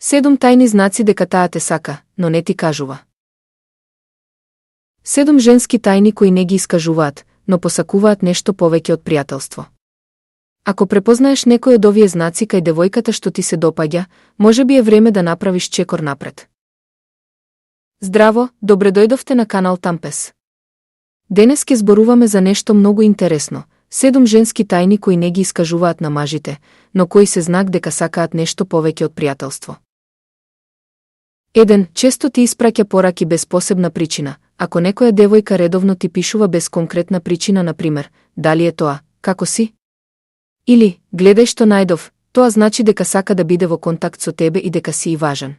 7 тајни знаци дека таа те сака, но не ти кажува. 7 женски тајни кои не ги искажуваат, но посакуваат нешто повеќе од пријателство. Ако препознаеш некој од овие знаци кај девојката што ти се допаѓа, можеби е време да направиш чекор напред. Здраво, добре дојдовте на канал Тампес. Денес ке зборуваме за нешто многу интересно. 7 женски тајни кои не ги искажуваат на мажите, но кои се знак дека сакаат нешто повеќе од пријателство. 1. Често ти испраќа пораки без посебна причина. Ако некоја девојка редовно ти пишува без конкретна причина, например, дали е тоа, како си? Или, гледај што најдов, тоа значи дека сака да биде во контакт со тебе и дека си и важен.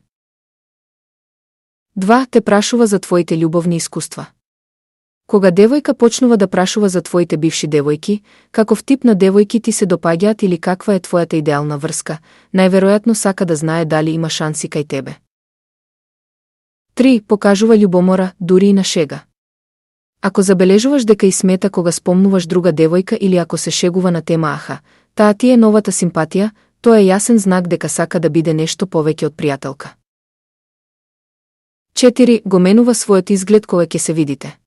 2. Те прашува за твоите љубовни искуства. Кога девојка почнува да прашува за твоите бивши девојки, каков тип на девојки ти се допаѓаат или каква е твојата идеална врска, најверојатно сака да знае дали има шанси кај тебе. 3. Покажува љубомора, дури и на шега. Ако забележуваш дека и смета кога спомнуваш друга девојка или ако се шегува на тема аха, таа ти е новата симпатија, тоа е јасен знак дека сака да биде нешто повеќе од пријателка. 4. Го менува својот изглед кога ќе се видите.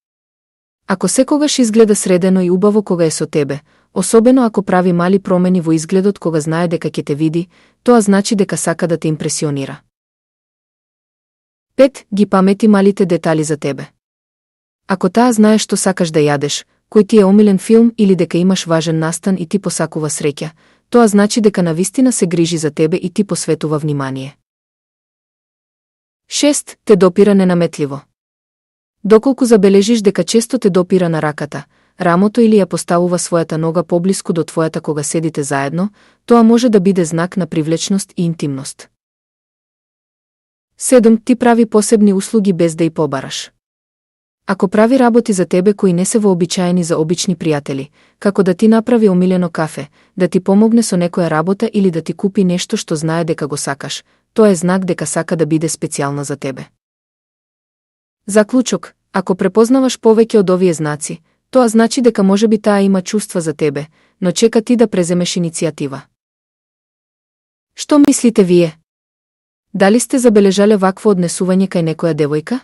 Ако секогаш изгледа средено и убаво кога е со тебе, особено ако прави мали промени во изгледот кога знае дека ќе те види, тоа значи дека сака да те импресионира. 5. Ги памети малите детали за тебе. Ако таа знае што сакаш да јадеш, кој ти е омилен филм или дека имаш важен настан и ти посакува среќа, тоа значи дека навистина се грижи за тебе и ти посветува внимание. 6. Те допира ненаметливо. Доколку забележиш дека често те допира на раката, рамото или ја поставува својата нога поблиску до твојата кога седите заедно, тоа може да биде знак на привлечност и интимност. 7. Ти прави посебни услуги без да и побараш. Ако прави работи за тебе кои не се вообичаени за обични пријатели, како да ти направи омилено кафе, да ти помогне со некоја работа или да ти купи нешто што знае дека го сакаш, тоа е знак дека сака да биде специјална за тебе. Заклучок, ако препознаваш повеќе од овие знаци, тоа значи дека можеби таа има чувства за тебе, но чека ти да преземеш иницијатива. Што мислите вие? Дали сте забележале вакво однесување кај некоја девојка?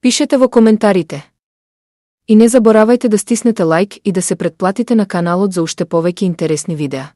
Пишете во коментарите. И не заборавајте да стиснете лайк и да се претплатите на каналот за уште повеќе интересни видеа.